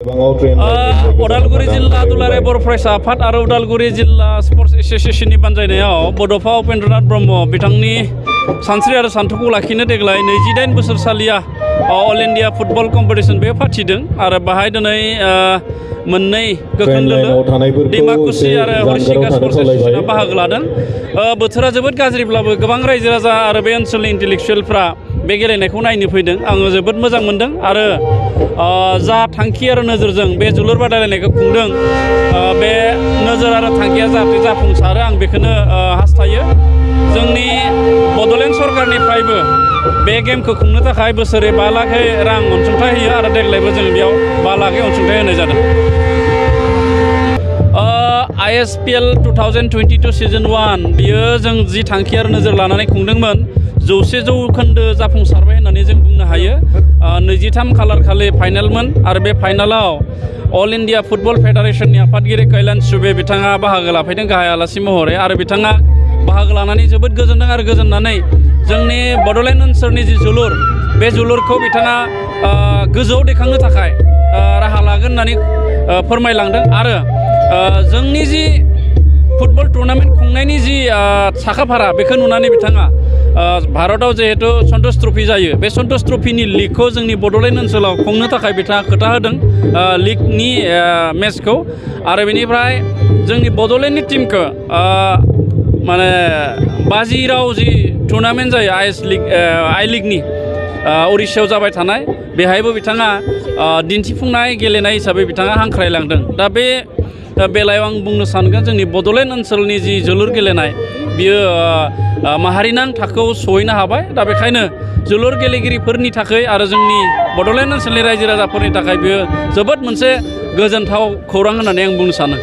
उदालगुरि जिल्ला दुलाराय बर' फरायसा आफाद आरो उदालगुरि जिल्ला स्पर्ट्स एस'सियेशननि बानजायनायाव बड'फा उपेन्द्रनाथ ब्रह्म बिथांनि सानस्रि आरो सान्थौखौ लाखिनो देग्लाय 28 बोसोरसालिया अल इन्डिया फुटबल कम्पिटिसन बे फाथिदों आरो बाहाय दिनै मोननै गोख्रों लोगो दैमाकुसि आरो हरिसिंगा स्पर्ट्स एस'सियेशना बाहागो लादों। बोथोरा जोबोद गाज्रिब्लाबो गोबां रायजो राजा आरो बे ओनसोलनि इन्टेलेक्सुवेलफ्रा बे गेलेनायखौ नायनो फैदों। आङो जोबोद मोजां मोनदों आरो जा थांखि आरो नोजोरजों बे जोलुर बादायलायनायखौ खुंदों बे नोजोर आरो थांखिया जाहाथे जाफुंसारो आं बेखौनो हास्थायो। जोंनि बड'लेण्ड सरकारनिफ्रायबो बे गेमखौ खुंनो थाखाय बोसोरे 5 लाख रां अनसुंथाइ होयो आरो देग्लायबो जों बेयाव 5 लाख अनसुंथाइ होनाय जादों। ISPL 2022 सिजन 1 बियो जों जि थांखि आरो नोजोर लानानै खुंदोंमोन 100 जौखोन्दो जाफुंसारबाय होननानै जों बुंनो हायो। 23 खालार खालि फाइनालमोन आरो बे फाइनालाव अल इन्डिया फुटबल फेडारेशननि आफादगिरि कैलाश चुबे बिथाङा बाहागो लाफैदों गाहाय आलासि महरै आरो बिथाङा बाहागो लानानै जोबोद गोजोनदों आरो गोजोननानै जोंनि बड'लेण्ड ओनसोलनि जि जोलुर बे जोलुरखौ बिथाङा गोजौआव दैखांनो थाखाय राहा लागोन होननानै फोरमायलांदों आरो जोंनि जि फुटबल टुर्नामेन्ट खुंनायनि जि साखाफारा बेखौ नुनानै बिथाङा भारतआव जिहेतु सन्तोष ट्रफि जायो बे सन्तोष ट्रफिनि लिगखौ जोंनि बड'लेण्ड ओनसोलाव खुंनो थाखाय बिथाङा खोथा होदों लिगनि मेचखौ आरो बेनिफ्राय जोंनि बड'लेण्डनि टीमखौ माने बाजिराव जि टुर्नामेन्ट जायो आइ लिगनि उरिष्यायाव जाबाय थानाय बेहायबो बिथाङा दिन्थिफुंनाय गेलेनाय हिसाबै बिथाङा हांख्रायलांदों। दा बे बेलायाव आं बुंनो सानगोन जोंनि बड'लेण्ड ओनसोलनि जि जोलुर गेलेनाय बियो माहारिनां थाखोआव सहैनो हाबाय। दा बेखायनो जोलुर गेलेगिरिफोरनि थाखाय आरो जोंनि बड'लेण्ड ओनसोलनि रायजो राजाफोरनि थाखाय बियो जोबोद मोनसे गोजोनथाव खौरां होननानै आं बुंनो सानो।